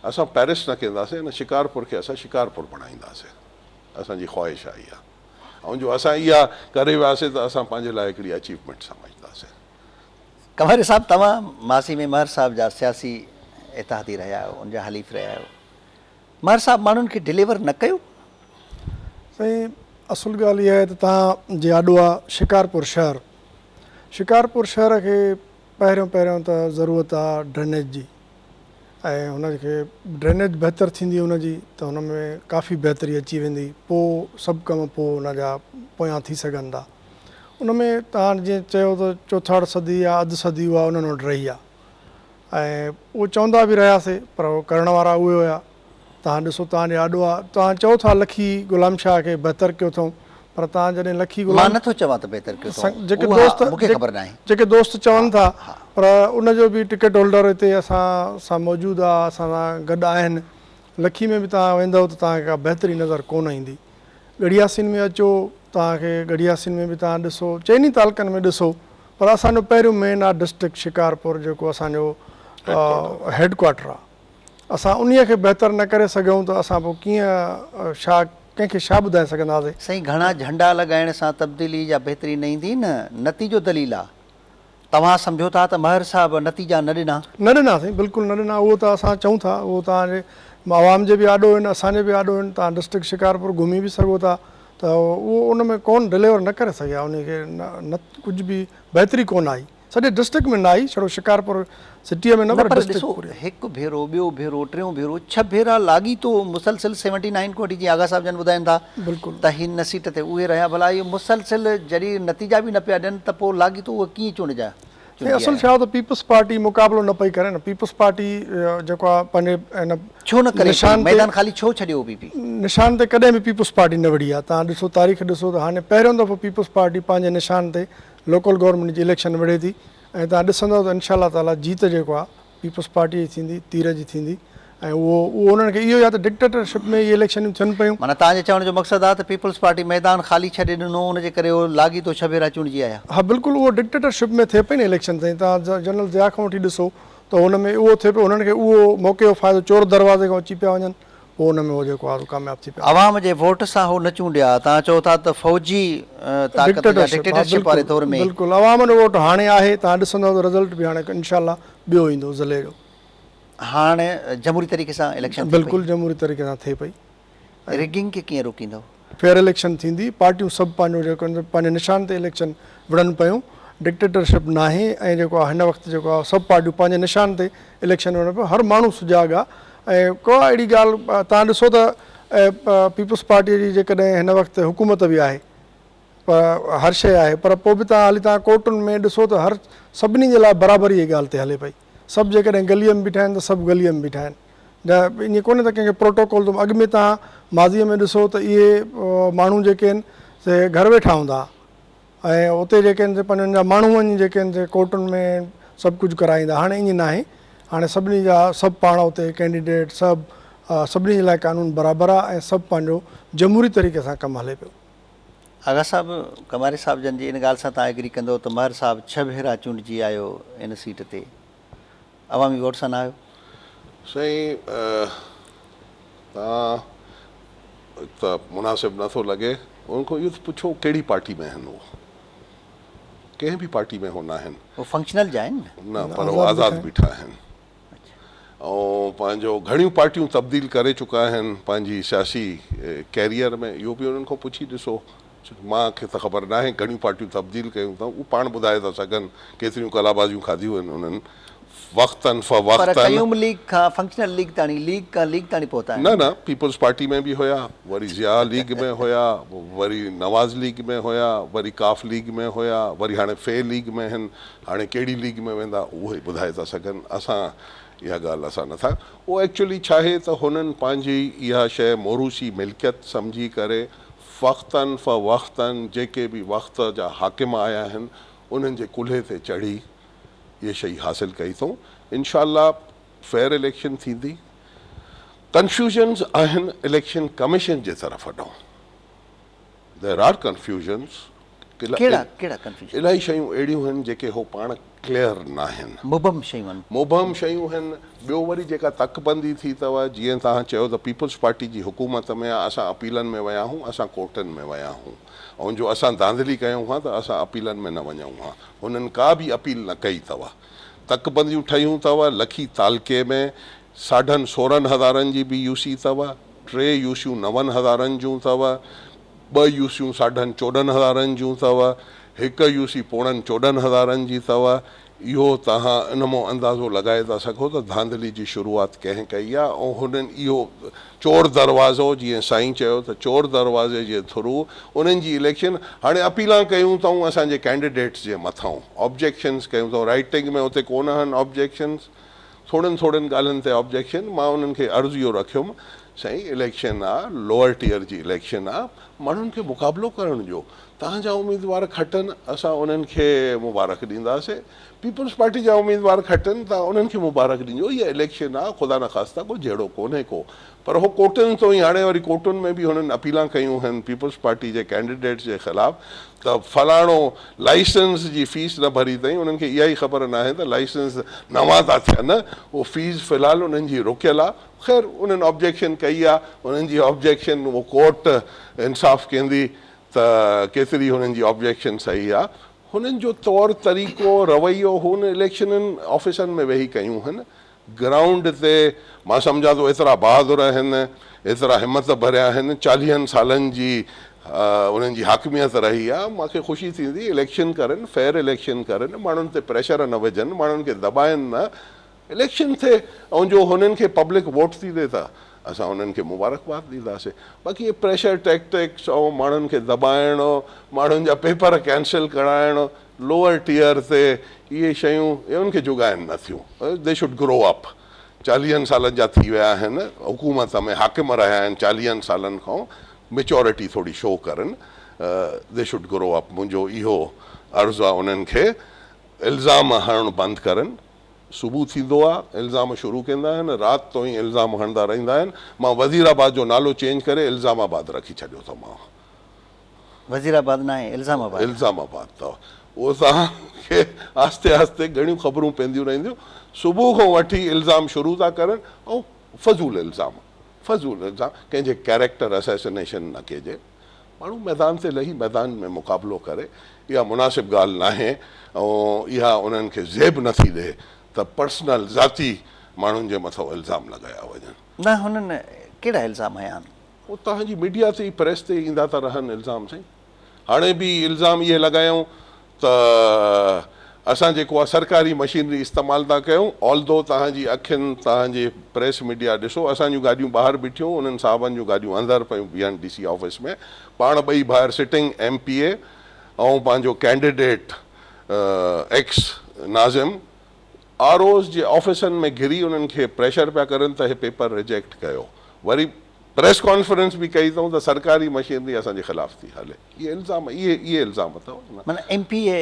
اسان پيرس نه ڪنداسين هن شڪارپور کي اسان شڪارپور بڻائينداسين اسان جي خواهش آ اها ۽ جو اسان اها ڪري وياسين ته اسان پنهنجي لاء هڪڙي اچيومينٽ سمجهنداسين. ڪنور صاحب توهان ماضي ۾ مهر صاحب جا سياسي اتحادي رهيا آهيو ان جا حليف رهيا آهيو مهر صاحب ماڻهن کي ڊليور نه ڪيو؟ سائين اصل ڳالهه اها آهي ته توهان جي آڏو آ شڪارپور شهر شڪارپور شهر کي پهريون پهريون ته ضرورت آ ڊرينيج جي ۽ هن کي ڊرينيج بهتر ٿيندي ان جي ته هن ۾ ڪافي بهتري اچي ويندي پوء سڀ ڪم پوء ان جا پويان ٿي سگهن ٿا ان ۾ توهان جيئن چيو ته چوٿاڙ صدي يا اڌ صدي اها انهن وٽ رهي آهي ۽ اهو چوندا به رهياسي پر اهو ڪرڻ وارا اهي هيا. توهان ڏسو توهان جي آڏو آ. توهان چئو ٿا لکي غلام شاهه کي بهتر ڪيو اٿئون پر توهان جڏهن لکي مان غلام نه ٿو چوان ته بهتر ڪيو اٿئون جيڪي اها دوست مون کي خبر ناهي. جيڪي دوست چون ها ٿا ها. پر ان جو به ٽڪيٽ هولڊر هتي اسان سان موجود آ اسان سان گڏ آهن. لکي ۾ به توهان ويندؤ ته توهان کي ڪا بهتري نظر ڪونه ايندي. ڳڙهياسين ۾ اچو توهان کي ڳڙهياسين ۾ به توهان ڏسو چئني تعلقن ۾ ڏسو پر اسان جو پهريون مين آ ڊسٽرڪٽ شڪارپور جيڪو اسان جو هيڊ ڪوارٽر آ اسان انهي کي بهتر نه ڪري سگهون ته اسان پوء ڪيئن ڇا ڪنهن کي ڇا ٻڌائي سگهنداسين. سائين گهڻا جهنڊا لڳائڻ سان تبديلي يا بهتري نه ايندي نه نتيجو دليل آ. توهان سمجهو ٿا ته مهر صاحب نتيجا نه ڏنا؟ نه ڏنا سائين بلڪل نه ڏنا اهو ته اسان چئون ٿا اهو توهان جي عوام جي به آڏو آهن اسان جي به آڏو آهن توهان ڊسٽرڪٽ شڪارپور گهمي به سگهو ٿا ته اهو ان ۾ ڪون ڊليور نه ڪري سگهيا انهي کي نه ڪجهه به بهتري ڪون آئي سڄي ڊسٽرڪٽ ۾ نه آئي ڇڙو شڪارپور سٽيء ۾ نه نه پر پر ڊسٽرڪٽ ڏسو پوري. هڪ ڀيرو ٻيو ڀيرو ٽيون ڀيرو ڇهه ڀيرا لاڳيتو مسلسل سيونٽي نائين کان وٺي جيئن آغا صاحب جن ٻڌائين ٿا بلڪل. ته هن سيٽ تي اهي رهيا ڀلا اهي مسلسل جڏهن نتيجا به نه پيا ڏين ته پوء لاڳيتو اهي ڪيئن چونڊجا سائين چونڊجي اصل آيا. ڇا هو ته پيپلز پارٽي مقابلو نه پئي ڪري نه پيپلز پارٽي جيڪو آ پنهنجي هن ڇو نه ڪري پئي نشان تي ميدان خالي ڇو ڇڏيو پي پي. نشان تي ڪڏهن به پيپلز پارٽي نه وڙهي آ توهان ڏسو تاريخ ڏسو ته هاڻي پهريون دفعو پيپلز پارٽي پنهنجي نشان تي لوڪل گورنمينٽ جي اليڪشن وڙهي ٿي ۽ توهان ڏسندؤ ته انشاء الله تعاليٰ جيت جيڪو آ پيپلز پارٽي جي ٿيندي، تير جي ٿيندي ۽ اهو اهو انهن کي اهو ئي آ ته ڊڪٽيٽر شپ ۾ اهي اليڪشنون ٿين پيون. معنيٰ توهان جي چوڻ جو مقصد آ ته پيپلز پارٽي ميدان خالي ڇڏي ڏنو ان جي ڪري اهو لاڳيتو ڇهه ڀيرا چونڊجي آيا. ها بلڪل اهو ڊڪٽيٽر شپ ۾ ٿئي پئي نه اليڪشن سائين توهان جنرل ضياء کان وٺي ڏسو ته ان ۾ اهو ٿئي پيو انهن کي اهو موقعي جو فائدو چور دروازي کان اچي پيا وڃن پوء ان ۾ هو جيڪو آ سو ڪامياب ٿي پيا. عوام جي ووٽ سان هو نه چونڊيا. توهان چئو ٿا ته فوجي طاقت يا ڊڪٽيٽرشپ واري دور ۾. بلڪل عوام جو ووٽ هاڻي آهي توهان ڏسندؤ ته رزلٽ به هاڻي انشاء الله ٻيو ايندو ضلعي جو. هاڻ جمهوري طريقي سان اليڪشن ٿئي پئي. بلڪل جمهوري طريقي سان ٿئي پئي. رگنگ کي ڪيئن روڪيندؤ؟ فيئر اليڪشن ٿيندي، پارٽيون سڀ پنهنجو جيڪو آهن پنهنجي نشان تي اليڪشن وڙهن پيون، ڊڪٽيٽرشپ ناهي ۽ جيڪو آهي هن وقت جيڪو آهي سڀ پارٽيون پنهنجي نشان تي اليڪشن وڙهن پيون، هر ماڻهو سجاڳ آهي ۽ ڪا اهڙي ڳالهه توهان ڏسو ته پيپلز پارٽيء جي جيڪڏهن هن وقت حڪومت به آهي پر هر شيء آهي پر پوء به توهان هلي توهان ڪورٽن ۾ ڏسو ته هر سڀني جي لاء برابري جي ڳالهه تي هلي پئي. سڀ جيڪڏهن گليء ۾ بيٺا آهن ته سڀ گليء ۾ بيٺا آهن. ائين ڪونهي ته ڪنهن کي پروٽوڪول ته اڳ ۾ توهان ماضيء ۾ ڏسو ته اهي ماڻهو جيڪي آهن سي گهر ويٺا هوندا ها ۽ اتي جيڪي آهن سي پنهنجن جا ماڻهو وڃي جيڪي آهن سي ڪورٽن ۾ سڀ ڪجهه ڪرائيندا هاڻي ائين ناهي هاڻي سڀني جا سڀ پاڻ اتي ڪينڊيڊيٽ سڀ سڀني جي لاء قانون برابر آهي ۽ سڀ پنهنجو جمهوري طريقي سان ڪم هلي پيو. آغا صاحب، ڪماري صاحب جن جي ان ڳالهه سان توهان ايگري ڪندؤ ته مهر صاحب ڇهه ڀيرا چونڊجي آيو ان سيٽ تي عوامي ووٽ سان نه آيو؟ سائين توهان ته مناسب نه ٿو لڳي ان کان اهو ته پڇو ڪهڙي پارٽي ۾ آهن هو ڪنهن به پارٽي ۾ هو ناهن. هو فنڪشنل جا آهن نه؟ نه پر هو آزاد بيٺا آهن. ۽ پنهنجو گهڻيون پارٽيون تبديل ڪري چڪا آهن پنهنجي سياسي ڪيريئر ۾ اهو به انهن کان پڇي ڏسو مان کي ته خبر ناهي گهڻيون پارٽيون تبديل ڪيون اٿئون اهو پاڻ ٻڌائي ٿا سگهن ڪيتريون قلابازيون کاڌيون آهن انهن وقتن پر قيوم ليگ کان فنڪشنل ليگ تاڻي ليگ کان ليگ تاڻي پهتا آهن. نه نه پيپلز پارٽي ۾ به هيا وري ضياء ليگ ۾ هيا وري نواز ليگ ۾ هيا وري قاف ليگ ۾ هيا وري هاڻي في ليگ ۾ آهن هاڻي ڪهڙي ليگ ۾ ويندا اهو ئي ٻڌائي ٿا سگهن اسان اها ڳالهه اسان نٿا اهو ايڪچولي ڇاهي ته هنن پنهنجي اها شيء موروثي ملڪيت سمجهي ڪري وقتن فوقتن جيڪي به وقت جا حاڪم آيا آهن انهن جي ڪلهي تي چڙهي اهي شيء حاصل ڪئي اٿئون انشاء الله فيئر اليڪشن ٿيندي ڪنفيوزنز آهن اليڪشن ڪميشن جي طرف ڏانهن There are confusions. ڪهڙا ڪهڙا ڪنفيوزن؟ الاهي شيون اهڙيون هن جيڪي هو پاڻ ڪليئر ناهن. مبهم شيون آهن. مبهم شيون هن. ٻيو وري جيڪا تڪ بندي ٿي اٿو جيئن توهان چيو ته پيپلز پارٽي جي حڪومت ۾ آ اسان اپيلن ۾ ويا هون اسان ڪورٽن ۾ ويا هون ۽ جو اسان ڌانڌلي ڪيون ها ته اسان اپيلن ۾ نه وڃون ها هنن ڪا به اپيل نه ڪئي اٿو. تڪ بنديون ٺهيون اٿو لکي تعلقي ۾ ساڍن سورهن هزارن جي به يو سي اٿو، ٽي يو سيون نون هزارن جون اٿو، ٻه يو سيون ساڍن 14 هزارن جون اٿو، هڪ يو سي پوڻن 14 هزارن جي اٿو. اهو توهان ان مان اندازو لڳائي ٿا سگهو ته ڌانڌلي جي شروعات ڪنهن ڪئي آهي ۽ هنن اهو چور دروازو جيئن سائين چيو ته چور دروازي جي ٿرو انهن جي اليڪشن هاڻي اپيلان ڪيون اٿئون اسان جي ڪينڊيڊيٽس جي مٿئون آبجيڪشنس ڪيون اٿئون رائٽنگ ۾ اتي ڪونه آهن آبجيڪشنس ٿورين ٿورين ڳالهين تي آبجيڪشن، مان انهن کي عرض اهو رکيم، سائين اليڪشن آ، لوئر ٽيئر جي اليڪشن آ، ماڻهن کي مقابلو ڪرڻ ڏيو، توهان جا اميدوار کٽن اسان انهن کي مبارڪ ڏينداسين، پيپلز پارٽي جا اميدوار کٽن توهان انهن کي مبارڪ ڏجو، هيء اليڪشن آ، خدا نخواسته ڪو جهيڙو ڪونهي ڪو، پر هو ڪورٽن تون ئي هاڻي وري ڪورٽن ۾ به هنن اپيلان ڪيون هن پيپلز پارٽي جي ڪينڊيڊيٽس جي خلاف ته فلاڻو لائسنس جي فيس نه ڀري اٿئي انهن کي اها ئي خبر ناهي ته لائسنس نوان ٿا ٿين اهو فيس في الحال انهن جي رڪيل آ خير انهن آبجيڪشن ڪئي آ انهن جي آبجيڪشن اهو ڪورٽ انصاف ڪيندي ته ڪيتري هنن جي آبجيڪشن صحيح آ هنن جو طور طريقو رويو هن اليڪشنن آفيسن ۾ ويهي ڪيون هن گرائونڊ تي مان سمجهان ٿو ايترا بهادر آهن، ايترا همت ڀريا آهن، چاليهن سالن جي انهن جي حاڪميت رهي آهي، مان کي خوشي ٿيندي اليڪشن ڪرن، فيئر اليڪشن ڪرن، ماڻهن تي پريشر نه وجهن، ماڻهن کي دٻائن نه، اليڪشن ٿئي ۽ جو هنن کي پبلڪ ووٽ ٿي ڏي ته اسان انهن کي مبارڪباد ڏينداسين، باقي اهي پريشر ٽيڪٽڪس ۽ ماڻهن کي دٻائڻ، ماڻهن جا پيپر ڪينسل ڪرائڻ، لوئر ٽيئر تي اهي شيون انهن کي جڳائن نه ٿيون. They should grow up. چاليهن سالن جا ٿي ويا آهن، حڪومت ۾ حاڪم رهيا آهن چاليهن سالن کان، ميچورٽي ٿوري شو ڪرن. They should grow up. منهنجو اهو عرض آهي انهن کي الزام هڻڻ بند ڪرن. صبح ٿيندو آهي الزام شروع ڪندا آهن، رات توئين الزام هڻندا رهندا آهن. مان وزير آباد جو نالو چينج ڪري الزام آباد رکي ڇڏيو اٿم. وزير آباد ناهي الزام آباد. الزام آباد اٿو. اهو توهان کي آهستي آهستي گهڻيون خبرون پونديون رهنديون. صبح کان وٺي الزام شروع ٿا ڪرن ۽ فضول الزام فضول الزام ڪنهن جي ڪيريڪٽر اسيسنيشن نه ڪجي. ماڻهو ميدان تي لهي ميدان ۾ مقابلو ڪري اها مناسب ڳالهه ناهي ۽ اها انهن کي زيب نه ٿي ڏئي ته پرسنل ذاتي ماڻهن جي مٿان الزام لڳايا وڃن. نه هنن ڪهڙا الزام هنيا آهن؟ اهو توهان جي ميڊيا تي ئي پريس تي ايندا ٿا رهن الزام سائين. هاڻي به الزام اهي لڳايائون ته اسان جيڪو آهي سرڪاري مشينري استعمال ٿا ڪيون آلدو توهان جي اکين توهان جي پريس ميڊيا ڏسو اسان جون گاڏيون ٻاهر بيٺيون انهن صاحبن جون گاڏيون اندر پيون بيهن ڊي سي آفيس ۾ پاڻ ٻئي ڀائر سٽنگ ايم پي اي ۽ پنهنجو ڪينڊيڊيٽ ايڪس ناظم آر اوز جي آفيسن ۾ گهري انهن کي پريشر پيا ڪرن ته هي پيپر ريجيڪٽ ڪيو وري پريس ڪانفرنس به ڪئي اٿئون ته سرڪاري مشينري اسان جي خلاف ٿي هلي. اهي الزام اهي اهي الزام اٿو نه. معنيٰ ايم پي اي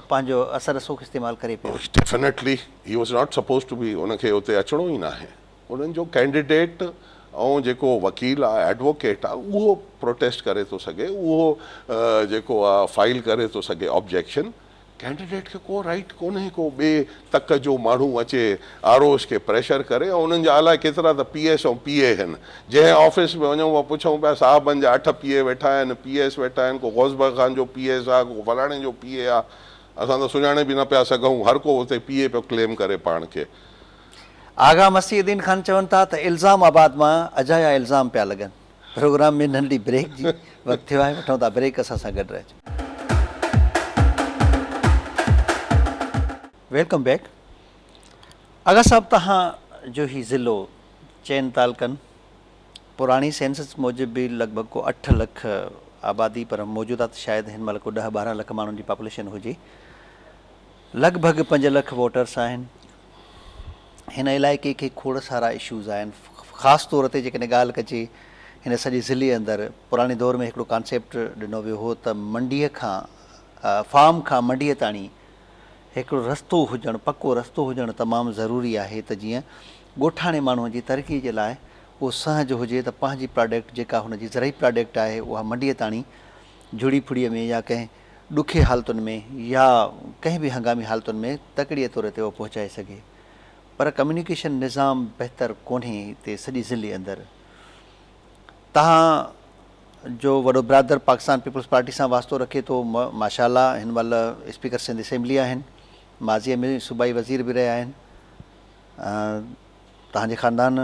پنهنجو اثر رسوخ استعمال ڪري پيو. Definitely he was not suppose to be ان کي اتي اچڻو ئي ناهي. انهن جو ڪينڊيڊيٽ ۽ جيڪو وڪيل آ ايڊووڪيٽ آ اهو پروٽيسٽ ڪري ٿو سگهي اهو جيڪو آ فائل ڪري ٿو سگهي آبجيڪشن. ڪينڊيڊيٽ کي ڪو رائيٽ ڪونهي ڪو ٻئي تڪ جو ماڻهو اچي آر اوز کي پريشر ڪري ۽ انهن جا الائي ڪيترا ته پي ايس ۽ پي اي هن جنهن آفيس ۾ وڃون پيا پڇون پيا صاحبن جا اٺ پي اي ويٺا آهن پي ايس ويٺا آهن ڪو غوث بخش خان جو پي ايس آ ڪو فلاڻي جو پي اي آ اسان ته سڃاڻي به نه پيا سگهون هر ڪو اتي پي اي پيو ڪليم ڪري پاڻ کي. آغا مسيح الدين خان چون ٿا ته الزام آباد مان اجايا الزام پيا لڳن. پروگرام ۾ ننڍڙي بريڪ جي وقت ٿيو آهي وٺون ٿا بريڪ اسان سان گڏ رهجو. Welcome back Agha صاحب توهان جو هي ضلعو چئن تعلقن پراڻي سينسس موجب به لڳ ڀڳ ڪو 8 لک آبادي پر موجوده ته شايد هن مهل ڪو 10 12 لک ماڻهن جي پاپوليشن هجي لڳ ڀڳ 5 لک ووٽرس آهن هن علائقي کي کوڙ سارا اشوز آهن خاص طور تي جيڪڏهن ڳالهه ڪجي هن سڄي ضلعي اندر پراڻي دور ۾ هڪڙو ڪانسيپٽ ڏنو ويو هو ته منڊيء کان فارم کان منڊيء تاڻي هڪڙو رستو هجڻ پڪو رستو هجڻ تمام ضروري آهي ته جيئن ڳوٺاڻي ماڻهو جي ترقي جي لاء اهو سهنج هجي ته پنهنجي پراڊڪٽ جيڪا هن جي زرعي پراڊڪٽ آهي اها منڊيء تاڻي جڙي ڦڙي ۾ يا ڪنهن ڏکي حالتن ۾ يا ڪنهن به هنگامي حالتن ۾ تڪڙيء طور تي اهو پهچائي سگهي پر ڪميونيڪيشن نظام بهتر ڪونهي هتي سڄي ضلعي اندر. توهان جو وڏو برادر پاڪستان پيپلز پارٽي سان واسطو رکي ٿو ماشاء الله هن مهل اسپيڪر سنڌ اسيمبلي آهن ماضيء ۾ صوبائي وزير به رهيا آهن. توهان جي خاندان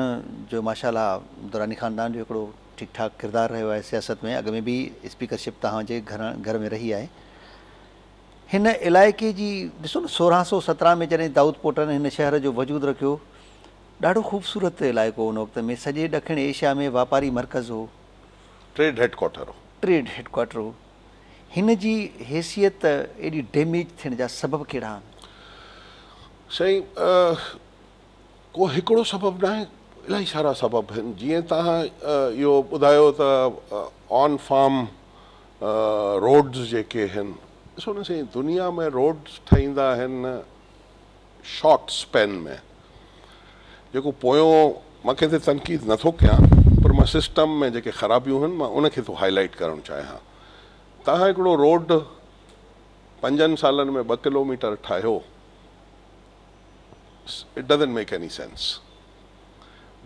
جو ماشاء الله دراني خاندان جو هڪڙو ٺيڪ ٺاڪ ڪردار رهيو آهي سياست ۾ اڳ ۾ به اسپيڪرشپ توهان جي گهر ۾ رهي آهي هن علائقي جي ڏسو نه 1617 ۾ جڏهن دائود پوٽن هن شهر جو وجود رکيو ڏاڍو خوبصورت علائقو ان وقت ۾ سڄي ڏکڻ ايشيا ۾ واپاري مرڪز هو ٽريڊ هيڊ ڪوارٽر هو ٽريڊ هيڊ ڪوارٽر هو هن جي حيثيت ايڏي ڊيميج ٿيڻ جا سبب ڪهڙا آهن؟ سائين ڪو هڪڙو سبب ناهي الاهي سارا سبب آهن جيئن توهان اهو ٻڌايو ته آن فارم روڊز جيڪي آهن ڏسو نه سائين دنيا ۾ روڊز ٺهيندا آهن شارٽ اسپين ۾ جيڪو پويون مان ڪنهن تي تنقيد نٿو ڪيان پر مان سسٽم ۾ جيڪي خرابيون آهن مان ان کي ٿو هائي لائيٽ ڪرڻ چاهيان توهان هڪڙو روڊ پنجن سالن ۾ ٻه ڪلوميٽر ٺاهيو it doesn't make any sense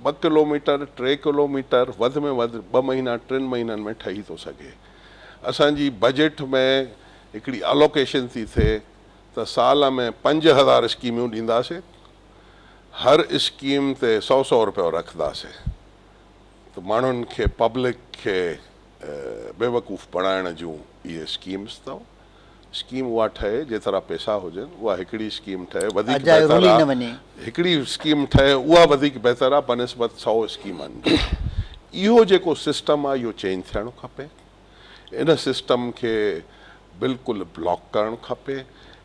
ٻه ڪلوميٽر ٽي ڪلوميٽر وڌ ۾ وڌ ٻه مهينا ٽن مهينن ۾ ٺهي ٿو سگهي اسان جي بجيٽ ۾ هڪڙي الوڪيشن ٿي ٿئي ته سال ۾ 5000 اسڪيميون ڏينداسي هر اسڪيم تي سئو سئو رپيو رکنداسي ته ماڻهن کي پبلڪ کي بيوقوف بڻائڻ جون اهي اسڪيمز اٿو اسڪيم اها ٺهي جيترا پئسا هجن اها هڪڙي اسڪيم ٺهي وڌيڪ اجايو بهتر رلي آ نه وڃي. هڪڙي اسڪيم ٺهي اها وڌيڪ بهتر آ بنسبت سئو اسڪيمن جي اهو جيڪو سسٽم آ اهو چينج ٿيڻ کپي ان سسٽم کي بلڪل بلاڪ ڪرڻ کپي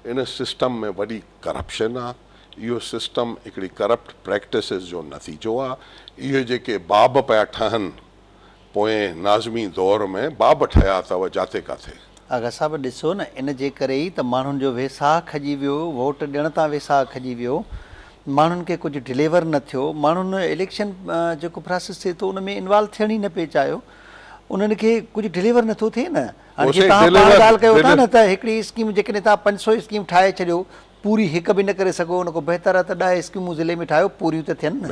ان سسٽم ۾ وڏي ڪرپشن آ اهو سسٽم هڪڙي ڪرپٽ پريڪٽسز جو نتيجو آ اهي جيڪي باب پيا ٺهن پوئين ناظمي دور ۾ باب ٺهيا اٿو جاتي ڪاٿي. آغا صاحب ڏسو نه ان جي ڪري ئي ته ماڻهن جو ويساهه کڄي ويو ووٽ ڏيڻ تان ويساهه کڄي ويو ماڻهن کي ڪجهه ڊليور نه ٿيو ماڻهن اليڪشن جيڪو پراسيس ٿئي ٿو ان ۾ انوالو ٿيڻ ئي نه پئي چاهيو انهن کي ڪجهه ڊليور نه ٿو ٿئي نه هاڻي جي توهان پاڻ ڳالهه ڪيو ٿا نه ته هڪڙي اسڪيم جيڪڏهن توهان 500 اسڪيم ٺاهي ڇڏيو پوري هڪ به نه ڪري سگهو ان کان بهتر آهي ته ڏهه اسڪيمون ضلعي ۾ ٺاهيو پوريون ته ٿين نه.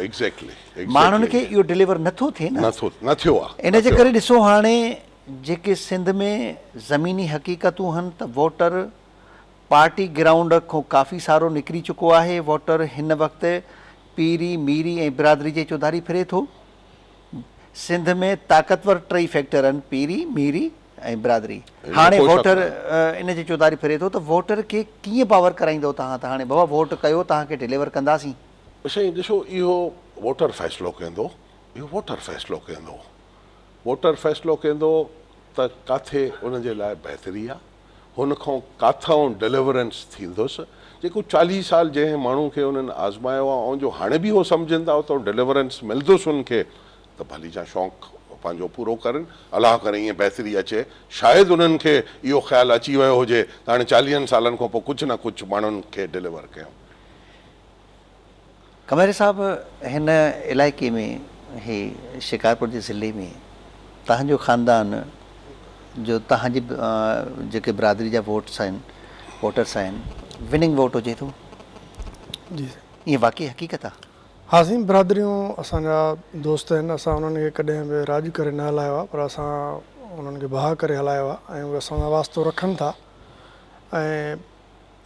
ماڻهن کي اهو ڊليور نه ٿو ٿئي نه. نه ٿيو آهي. ان جي ڪري ڏسو هاڻي جيڪي سنڌ ۾ زميني حقيقتون هن ته ووٽر پارٽي گرائونڊ کان ڪافي سارو نڪري چڪو آهي ووٽر هن وقت پيري ميري ۽ برادري جي چوڌاري ڦري ٿو. سنڌ ۾ طاقتور ٽئي فيڪٽر آهن پيري، ميري ۽ برادري. هاڻي ووٽر ان جي چوڌاري ڦري ٿو ته ووٽر کي ڪيئن باور ڪرائيندو توهان ته هاڻي بابا ووٽ ڪيو توهان کي ڊليور ڪنداسين. سائين ڏسو اهو ووٽر فيصلو ڪندو اهو ووٽر فيصلو ڪندو ووٽر فيصلو ڪندو ته ڪاٿي ان جي لاء بهتري آ هن کان ڪاٿئون ڊليورنس ٿيندس جيڪو 40 سال جنهن ماڻهو کي انهن آزمايو آ ۽ جو هاڻي به هو سمجهن ٿا اتئون ڊليورنس ملندس ان کي ته ڀلي جا شوق پنهنجو پورو ڪرن الله ڪري ائين بهتري اچي شايد انهن کي اهو خيال اچي ويو هجي ته هاڻي چاليهن سالن کان پوء ڪجهه نه ڪجهه ماڻهن کي ڊليور ڪيون. قمري صاحب هن علائقي ۾ هي شڪارپور جي ضلعي ۾ تهان جو خاندان جو تهان جي جيڪي برادري جا ووٽس آهن ووٽرس آهن وننگ ووٽ هجي ٿو جي سائين. ائين واقعي حقيقت آ. ها سائين برادريون اسان جا دوست آهن اسان انهن کي ڪڏهن به راڄ ڪري نه هلايو آ پر اسان انهن کي ڀاء ڪري هلايو آ ۽ اهي اسان سان واسطو رکن ٿا ۽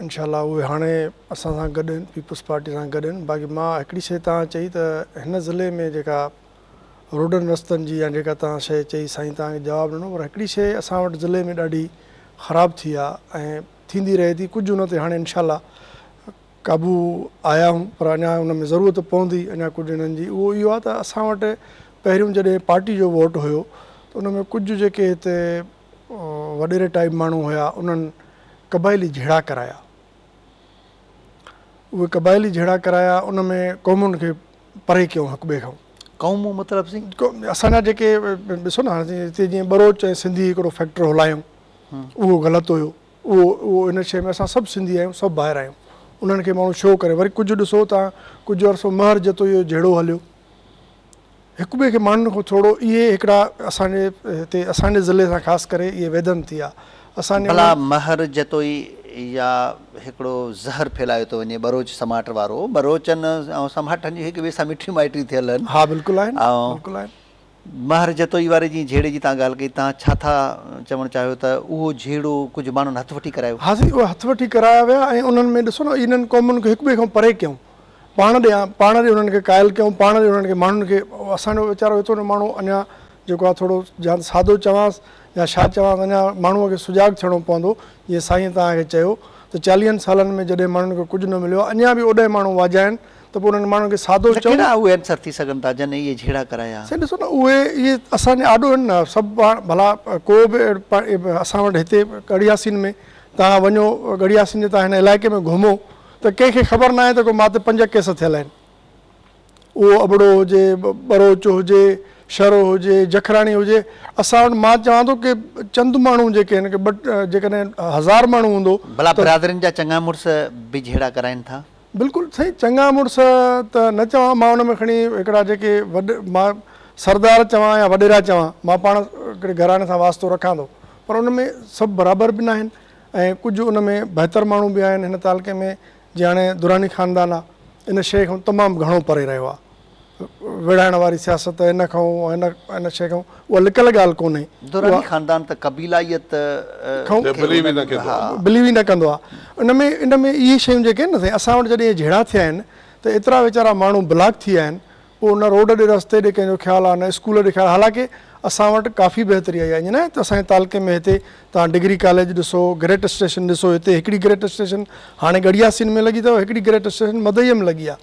انشاء الله اهي هاڻي اسان سان گڏ آهن پيپلز پارٽي سان گڏ آهن باقي مان هڪڙي شيء توهان چئي ته هن ضلعي ۾ جيڪا روڊن رستن جي يا جيڪا توهان شيء چئي سائين توهان کي جواب ڏنو پر هڪڙي شيء اسان وٽ ضلعي ۾ ڏاڍي خراب ٿي آهي ۽ ٿيندي رهي ٿي ڪجهه ان تي هاڻي انشاء الله قابو آيا آهيون پر اڃا ان ۾ ضرورت پوندي اڃا ڪجهه انهن جي اهو اهو آهي ته اسان وٽ پهريون جڏهن پارٽي جو ووٽ هيو ته ان ۾ ڪجهه جيڪي هتي وڏيري ٽائيپ ماڻهو هيا انهن قبائلي جهيڙا ڪرايا. اهي قبائلي جهيڙا ڪرايا ان ۾ قومن کي پري ڪيائون هڪ ٻئي کان. قومون مطلب سائين؟ اسان جا جيڪي ڏسو نه هاڻي هتي جيئن ٻروچ ۽ سنڌي هڪڙو فيڪٽر هلايائون اهو غلط هيو اهو اهو ان شيء ۾ اسان سڀ سنڌي آهيون سڀ ڀائر آهيون انهن کي ماڻهو شو ڪري وري ڪجهه ڏسو تان ڪجهه عرصو مهر جتوئي جو جهيڙو هليو هڪ ٻئي کي ماڻهن کان ٿورو اهي هڪڙا اسان جي هتي اسان جي ضلعي سان خاص ڪري اهي ويڌن ٿي آ اسان جي ڀلا مهر جتوئي يا هڪڙو زهر ڦهلايو ٿو وڃي ٻروچ سماٽ وارو ٻروچن ۽ سماٽن جون هڪ ٻئي سان مٺيون مائٽيون ٿيل آهن ها بلڪل آهن بلڪل آهن. مهر جتوئي واري جي جهيڙي جي تان ڳالهه ڪئي تان ڇا ٿا چوڻ چاهيو ته اهو جهيڙو ڪجهه ماڻهن هٿ وٺي ڪرايو؟ ها سائين اهي هٿ وٺي ڪرايا ويا ۽ انهن ۾ ڏسو نه انهن قومن کي هڪ ٻئي کان پري ڪيائون پاڻ ڏي پاڻ ڏي انهن کي قائل ڪيائون پاڻ ڏي انهن کي ماڻهن کي اسان جو ويچارو هتو جو ماڻهو اڃا جيڪو آهي ٿورو يا ته سادو چوانس يا ڇا چوانس اڃا ماڻهوء کي سجاڳ ٿيڻو پوندو جيئن سائينء توهان کي چيو ته چاليهن سالن ۾ جڏهن ماڻهن کي ڪجهه نه مليو آهي اڃا به اوڏانهن ماڻهو واجهائن ته پوء انهن ماڻهن کي سادو نه چئون. ڪهڙا اهي عنصر ٿي سگهن ٿا جن اهي جهيڙا ڪرايا؟ سائين ڏسو نه اهي اهي اسان جي آڏو آهن نه سڀ پاڻ ڀلا ڪو به اسان وٽ هتي ڳڙهياسين ۾ توهان وڃو ڳڙهياسين جي توهان هن علائقي ۾ گهمو ته ڪنهن کي خبر ناهي ته ڪو مان تي پنج ڪيس ٿيل آهن. اهو ابڙو هجي، ٻروچ هجي، شر هجي، جکراڻي هجي، اسان وٽ مان چوان ٿو ڪي چند ماڻهو جيڪي آهن ڪي ٻه جيڪڏهن هزار ماڻهو هوندو ڀلا ته. برادرين جا چڱا مڙس به جهيڙا ڪرائين ٿا؟ بلڪل سائين چڱا مڙس ته نه چوان مان ان ۾ کڻي هڪڙا جيڪي وڏ مان سردار چوان يا وڏيرا چوان مان پاڻ هڪڙي گهراڻي سان واسطو رکان ٿو پر ان ۾ سڀ برابر به ناهن ۽ ڪجهه ان ۾ بهتر ماڻهو به آهن هن تعلقي ۾ جيئن هاڻي دراني خاندان آ ان شيء کان تمام گهڻو پري رهيو آ ويڙهائڻ واري سياست ان کان ان ان شيء کان اها لڪل ڳالهه ڪونهي دراني خاندان ته قبيلائيت کي بليو ئي نه ڪندو آ. بليو ئي نه ڪندو آ ان ۾ ان ۾ اهي شيون جيڪي آهن نه سائين اسان وٽ جڏهن اهي جهيڙا ٿيا آهن ته ايترا ويچارا ماڻهو بلاڪ ٿي ويا آهن پوء نه روڊ ڏي رستي ڏي ڪنهن جو خيال آ نه اسڪول ڏي خيال حالانڪه اسان وٽ ڪافي بهتري آئي آ ائين ناهي ته اسان جي تعلقي ۾ هتي توهان ڊگري ڪاليج ڏسو گريٽ اسٽيشن ڏسو هتي هڪڙي گريٽ اسٽيشن هاڻي ڳڙهياسين ۾ لڳي اٿو هڪڙي گريٽ اسٽيشن مدئي ۾ لڳي آ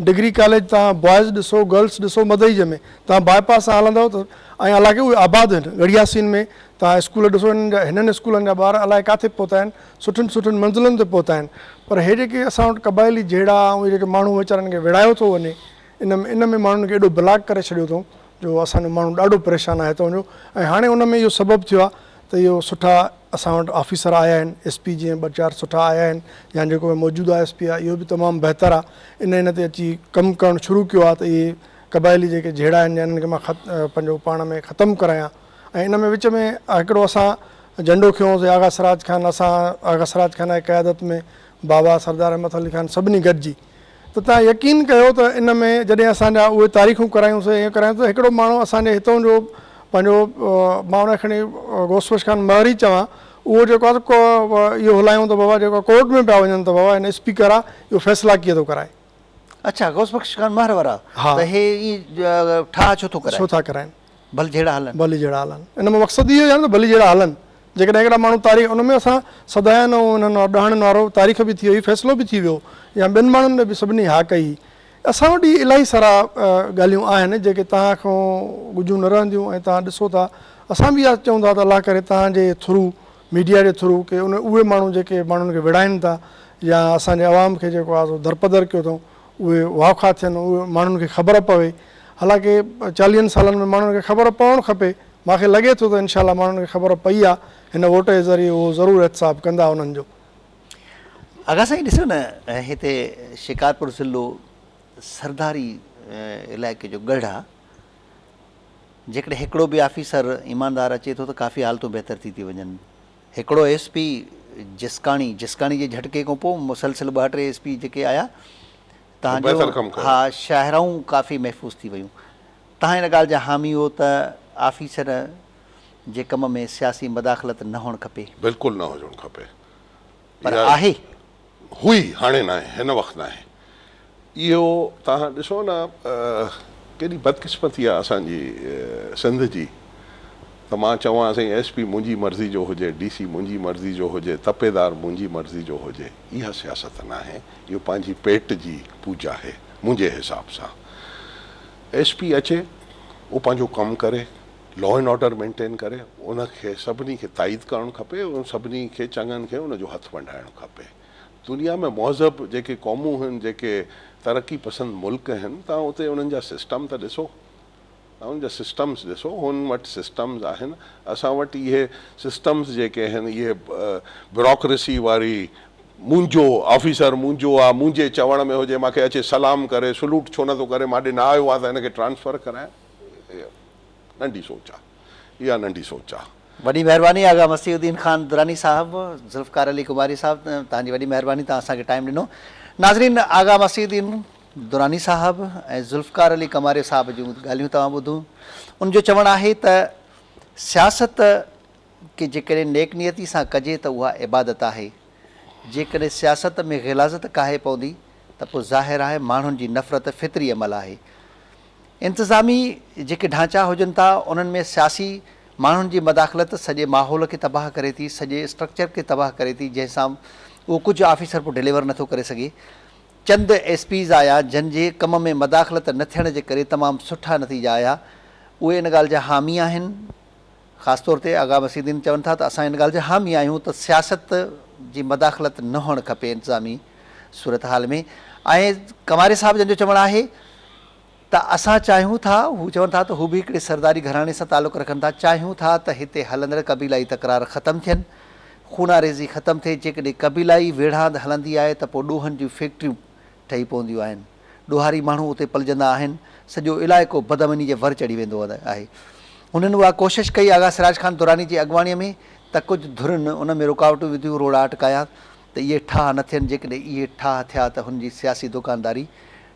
ڊگري ڪاليج توهان بوائز ڏسو گرلس ڏسو مدئي جي ۾ توهان باء پاس سان هلندؤ ته ۽ حالانڪه اهي آباد آهن ڳڙهياسين ۾ توهان اسڪول ڏسو هنن جا هنن اسڪولن جا ٻار الائي ڪاٿي پهتا آهن سٺن سٺن منزلن تي پهتا آهن پر هي جيڪي اسان وٽ قبائلي جهيڙا ۽ اهي جيڪي ماڻهو ويچارن کي وڙهايو ٿو وڃي ان ۾ ان ۾ ماڻهن کي ايڏو بلاڪ ڪري ڇڏيو اٿئون جو اسان جو ماڻهو ڏاڍو پريشان آهي هتان جو ۽ هاڻي ان ۾ اهو سبب ٿيو آهي ته اهو سٺا اسان وٽ آفيسر آيا آهن ايس پي جيئن ٻه چار سٺا آيا آهن يا جيڪو موجوده ايس پي آهي اهو به تمام بهتر آهي ان ان تي اچي ڪم ڪرڻ شروع ڪيو آهي ته اهي قبائلي جيڪي جهيڙا آهن يا انهن کي مان خت پنهنجو پاڻ ۾ ختم ڪرايان ۽ ان ۾ وچ ۾ هڪڙو اسان جهنڊو کنيو هوسين آغا سراج خان اسان آغا سراج خان جي قيادت ۾ بابا سردار احمد علي خان سڀني گڏجي ته توهان يقين ڪيو ته ان ۾ جڏهن اسان جا اهي تاريخون ڪرايون سي ائين ڪرايون ته هڪڙو ماڻهو اسان جي هتون جو پنهنجو مان ان کي کڻي غوث بخش خان مهر ئي چوان اهو جيڪو آهي ته اهو هلايون ته بابا جيڪو ڪورٽ ۾ پيا وڃن ته بابا هن اسپيڪر آهي اهو فيصلا ڪيئن ٿو ڪرائي. اڇا غوث بخش خان مهر وارا ته هي ائين ٺاهه ڇو ٿو ڪرائي. ڇو ٿا ڪرائين. ڀل جهيڙا هلن. ڀلي جهيڙا هلن. ان مان مقصد اهو ئي آهي نه ته ڀلي جهيڙا هلن. جيڪڏهن هڪڙا ماڻهو تاريخ ان ۾ اسان سدائين ۽ انهن ڏهاڻين وارو تاريخ به ٿي وئي فيصلو به ٿي ويو يا ٻين ماڻهن به سڀني ها ڪئي. اسان وٽ اهي الاهي سارا ڳالهيون آهن جيڪي توهان کان ڳجهيون نه رهنديون ۽ توهان ڏسو ٿا اسان به اها چئون ٿا ته الله ڪري توهان جي ٿرو ميڊيا جي ٿرو ڪي ان اهي ماڻهو جيڪي ماڻهن کي وڙهائين ٿا يا اسان جي عوام کي جيڪو آهي سو درپدر ڪيو اٿئون اهي واکا ٿين اهي ماڻهن کي خبر پوي حالانڪه چاليهن سالن ۾ ماڻهن کي خبر پوڻ کپي مان کي لڳي ٿو ته انشاء الله ماڻهن کي خبر پئي آهي هن ووٽ جي ذريعي اهو ضرور احتساب ڪندا انهن جو. آغا سائين ڏسو نه هتي شڪارپور ضلعو سرداري علائقي جو ڳڙهه آ جيڪڏهن هڪڙو به آفيسر ايماندار اچي ٿو ته ڪافي حالتون بهتر ٿي ٿي وڃن هڪڙو ايس پي جسڪاڻي جسڪاڻي جي جهٽڪي کان پوء مسلسل ٻه ٽي ايس پي جيڪي آيا تان جو ها شاهراهون ڪافي محفوظ ٿي ويون تان ان ڳالهه جا حامي هو ته آفيسر جي ڪم ۾ سياسي مداخلت نه هئڻ کپي. بلڪل نه هجڻ کپي. پر آهي. هئي هاڻي ناهي هن وقت ناهي. اهو توهان ڏسو نه ڪيڏي بدقسمتي آهي اسان جي سنڌ جي ته مان چوان سائين ايس پي منهنجي مرضي جو هجي ڊي سي منهنجي مرضي جو هجي تپيدار منهنجي مرضي جو هجي اها سياست ناهي اهو پنهنجي پيٽ جي پوڄا آهي منهنجي حساب سان ايس پي اچي اهو پنهنجو ڪم ڪري لا اينڊ آرڊر مينٽين ڪري ان کي سڀني کي تائيد ڪرڻ کپي ۽ سڀني کي چڱن کي ان جو هٿ ونڊائڻ کپي. دنيا ۾ مهذب جيڪي قومون هن جيڪي ترقي پسند ملڪ هن توهان اتي انهن جا سسٽم ته ڏسو توهان انهن جا سسٽمز ڏسو هن وٽ سسٽمز آهن اسان وٽ اهي سسٽمز جيڪي هن اهي بيوروڪريسي واري منهنجو آفيسر منهنجو آ منهنجي چوڻ ۾ هجي مان کي اچي سلام ڪري سلوٽ ڇو نٿو ڪري مان ڏي نه آيو آ ته هن کي ٽرانسفر ڪرايان ننڍي سوچ آ اها ننڍي سوچ آ. وڏي مهرباني آغا مسيح الدين خان دراني صاحب ذوالفقار علي ڪماري صاحب توهان جي وڏي مهرباني توهان اسان کي ٽائيم ڏنو ناظرين آغا مسيح الدين دراني صاحب ۽ ذوالفقار علي ڪماري صاحب جون ڳالهيون توهان ٻڌون ان جو چوڻ آهي ته سياست کي جيڪڏهن نيڪ نيتي سان ڪجي ته اها عبادت آهي جيڪڏهن سياست ۾ غلاظت ڪاهي پوندي ته پوء ظاهر آهي ماڻهن جي نفرت فطري عمل آهي انتظامي جيڪي ڍانچا هجن ٿا انهن ۾ سياسي ماڻهن جي مداخلت سڄي ماحول کي تباهه ڪري ٿي، سڄي اسٽرڪچر کي تباهه ڪري ٿي جنهن سان اهو ڪجهه آفيسر پوء ڊليور نٿو ڪري سگهي. چند ايس پيز آيا جن جي ڪم ۾ مداخلت نه ٿيڻ جي ڪري تمام سٺا نتيجا آيا اهي ان ڳالهه جا حامي آهن خاص طور تي آغا مسيح الدين چون ٿا ته اسان ان ڳالهه جا حامي آهيون ته سياست جي مداخلت نه هئڻ کپي انتظامي صورتحال ۾ ۽ ڪنواري صاحب جن جو چوڻ آهي ته اسان چاهيون ٿا، هو چون ٿا ته هو به هڪڙي سرداري گهراڻي سان تعلق رکن ٿا، چاهيون ٿا ته هتي هلندڙ قبيلائي تڪرار ختم ٿين، خوناريزي ختم ٿئي، جيڪڏهن قبيلائي ويڙهاند هلندي آهي ته پوء ڏوهن جون فيڪٽريون ٺهي پونديون آهن، ڏوهاري ماڻهو اتي پلجندا آهن، سڄو علائقو بدامني جي ور چڙهي ويندو آهي. هنن اها ڪوشش ڪئي آغا سراج خان دراني جي اڳواڻيء ۾ ته ڪجهه ڌرين ان ۾ رڪاوٽون وڌيون، روڙا اٽڪايا ته اهي ٺاهه نه ٿين، جيڪڏهن اهي ٺاهه ٿيا ته هن جي سياسي دوڪانداري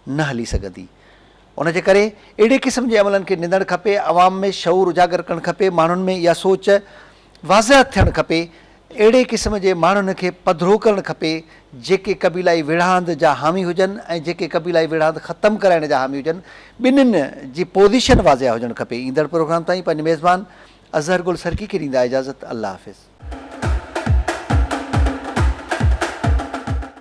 نه هلي سگهندي. ان جي ڪري اهڙي قسم جي عملن کي نندڻ کپي، عوام ۾ شعور اجاگر ڪرڻ کپي، ماڻهن ۾ اها سوچ واضح ٿيڻ کپي، اهڙي قسم جي ماڻهن کي پڌرو ڪرڻ کپي جيڪي قبيلائي ويڙهاند جا حامي هجن ۽ جيڪي قبيلائي ويڙهاند ختم ڪرائڻ جا حامي هجن، ٻنهين جي پوزيشن واضح هجڻ کپي. ايندڙ پروگرام تائين پنهنجي ميزبان اظهر گل سرڪي کي ڏيندا اجازت الله حافظ.